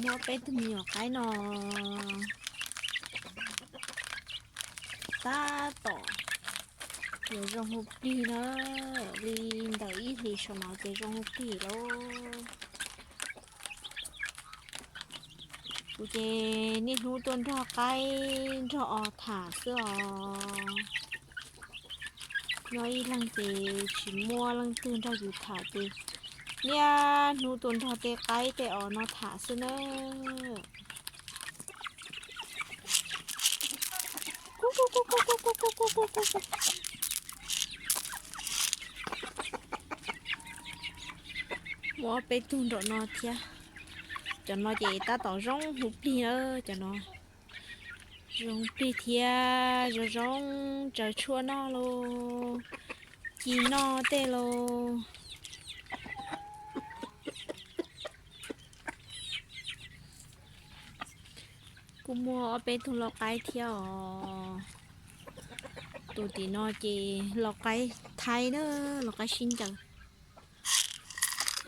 Muab peb tug me nyuam qaib no tab tom yuav zoo hu plig na, li ntawm ib hlis saum no ces zoo hu plig lauj. Kuv ces niaj hnub tuaj nrog qaib nrog os tham xwb os. Nyob ib leeg ces tsis muaj leej twg nrog yus tham ces niaj hnub tuaj nrog tej qaib tej os no tham xwb nawb. Muaj ob peb tug nraum no thiab. Cov no ces tab tom zoo hu plig na, cov no zoo plig thiab zoo zoo tsaws tshuaj noj lauj, ci noj tej lauj. Kuj muaj ob peb tug lau qaib thiab os. Tus tim no ces lau qaib Thaib na, lau qaib sib ncaws.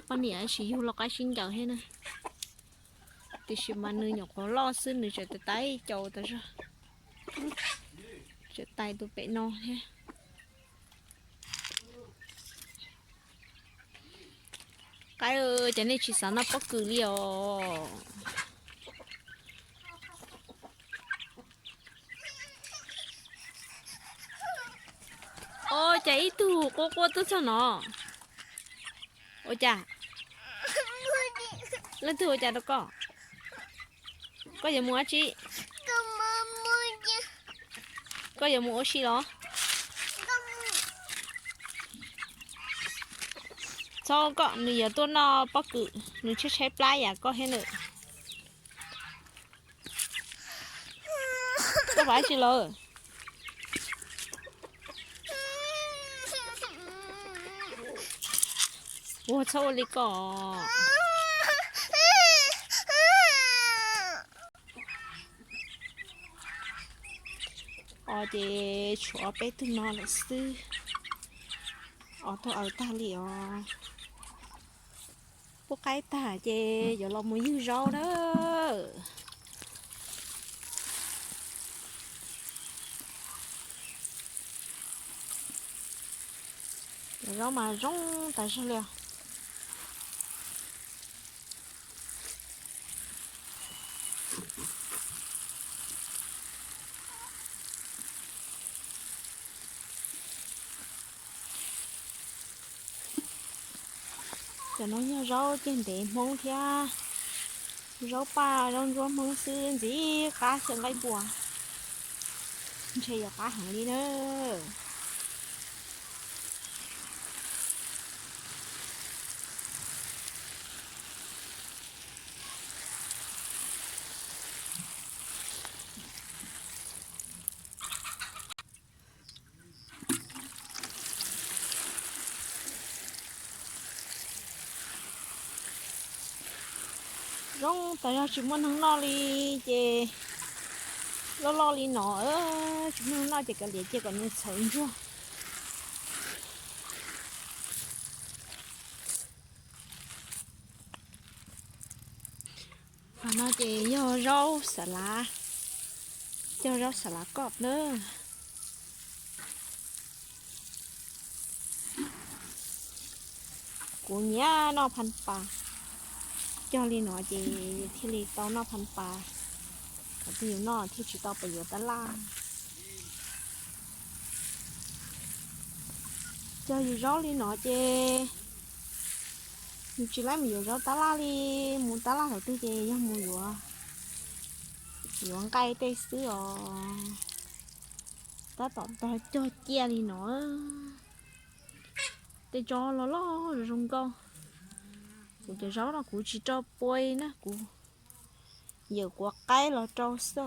Poj niam tsis yug lau qaib sib ncaws thiab na. Tiam sis mas nws nyuam qhuav loj xwb nws tseem tais tais caus tas zog, tseem tais tus pem no thiab. Qaib, cas nej tsis xav noj pob kws li os? Ua cas ib tug quaj quaj tuaj txog no? Ua cas? Leej twg ua cas rau koj? Koj yuav mus dab tsi? Koj yuav mus ua si los? Txhob koj, nws yuav tuaj noj pob kws, nws tshaib tshaib plab yam koj thiab nawb. Koj pab tsi lawm? Ua txhob ua li ko. Os, ces tshuav peb tug no lawm xwb. Os, tau aws tag li os. Pub qaib tag ces yuav los mus ywg zaub na. Cov zaub mas zoo tas zog li os. Cov no yog zaub ceg ntev Hmoob thiab. Zaub paj zaub ntsuab Hmoob xwb ntxim qab xyaw nqaij npua. Ntshe yuav qab heev li na. Zoo tas zog tsis muaj neeg noj li ces loj loj li no, tsis muaj neeg noj ces kav liam cia kom nws txhawv ntsuag. Qhov no ces yog zaub xav lav, cog zaub xav lav koj na. Kuv nyiam noj phaj pas, cog li no ces thiaj li tau noj phaj pas, qhov twg yus noj thiaj tsis tau pes yuav tab laj. Cog yus zaub li no ces yus tsis laib mus yuav zaub tab laj li, mus tab laj thaum twg ces yog mus yuav, yuav nqaij tej xwb os. Tab tom tog cog ciaj li no, tej tsob loj loj zoo nkauj. Kuv cov zaub no kuv tsis rau pua na, kuv yawm kuv qaib los rau xwb.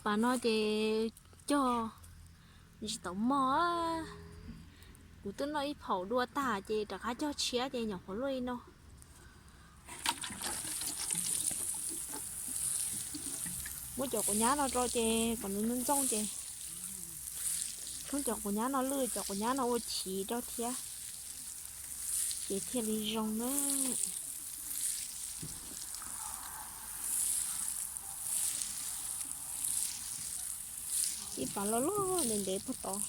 Pas no ces cog tsis tau mog. Kuv twb noj ib phaum dua tag ces rov qab cog tshiab ces nyuam qhuav luaj li no. Muab cov quav nyab no rau ces kom nws ntxooj ntxooj ces, muab cov quav nyab no lwj, cov quav nyab no ua chiv rau thiab. Ces thiaj li zoo na. Ib pas loj loj ntev ntev puag tod.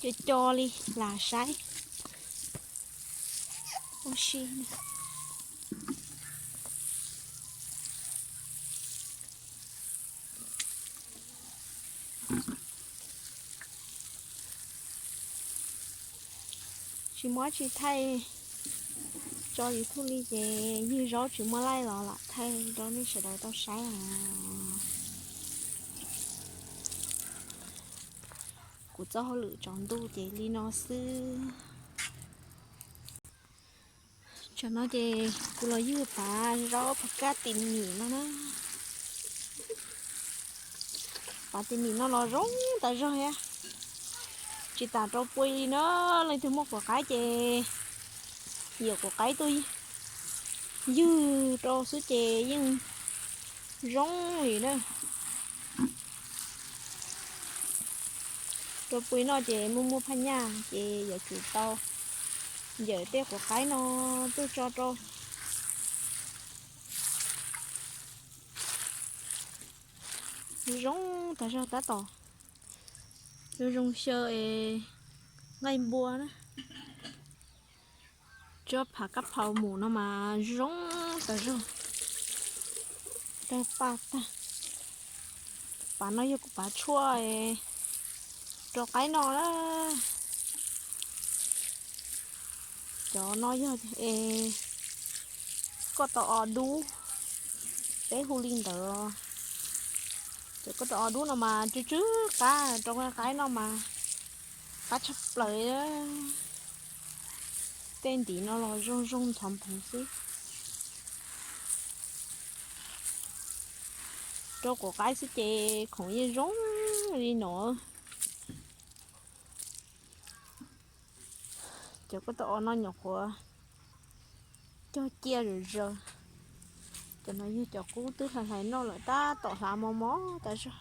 Co co li lam saib ua si. Tsis muaj tsi thaij tso YouTube li ces ywg zaub tsis muaj laij los lam thaij rau nej sawv daws tau saib os. Kuv txoj hauj lwm tsaus ntuj ces li no xwb. Tsam no ces kuv los ywg pav zaub phav kab tis mim no na. Pav tis mim no los zoo tas zog thiab. Tsis tas rau pua li na, leej twg muaj quav qaib ces yawm quav qaib tuaj ywg rau xwb ces yeej zoo li na. Rau pua no ces muaj muaj phaj nyaj ces yuav tsum tau yawm tej quav qaib no tuaj tso rau. Zoo tas zog tab tom zoo zoo xyaw es nqaij npua na. Tsob phav kab phau mus no mas zoo tas zog. Tawg paj tag. Pav no yog kuv pav tshuaj rau qaib no na. Cov no yog es koj tau o dub, peb hu li ntawd. Cov koj tau o dub no mas tsw tsw qab, rau qaib no mas qab tshaj plaws. Tej ntiv no los zoo zoo ntxhov nphoov xwb. Rau quav qaib xwb ces khoom yeej zoo li no. Cov koj tau o no nyuam qhuav cog ciaj zom zaws. Cov no yog cov qub twb hlais hlais noj lawm tab tom hlav mos mos tas zog.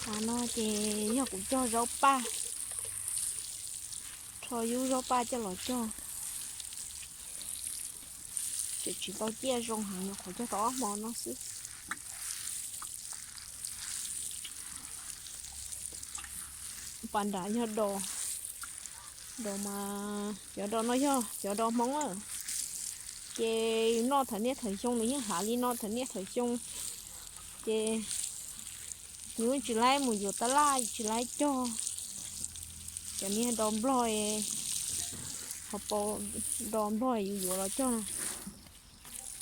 Hlav no ces yog kuv cog zaub paj, rho yub zaub paj coj los cog. Tseem tsis tau ciaj zoo heev, nyuam qhuav cog tau ob hmo no xwb. Pas nram yog dos, dos mas cov dos no yog cov dos Hmoob na. Ces yus noj thaum niaj thaum xyoo, nws yeej hlav li no thaum niaj thaum xyoo. Ces yus tsis laib mus yuav tab laj, tsis laib cog. Cov niag dos Nplog, ho pau dos Nplog yus yuav los cog na.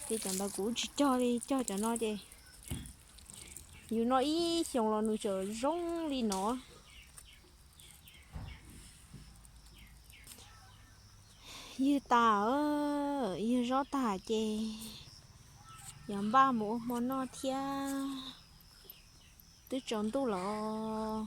Ces cov ntawd kuv tsis cog li, cog cov no ces yus noj ib xyoos los nws tseem zoo li no. Ywg tas, ywg zaub tas ces yuav npaj mus ua hmo noj thiab. Twb tsaus ntuj los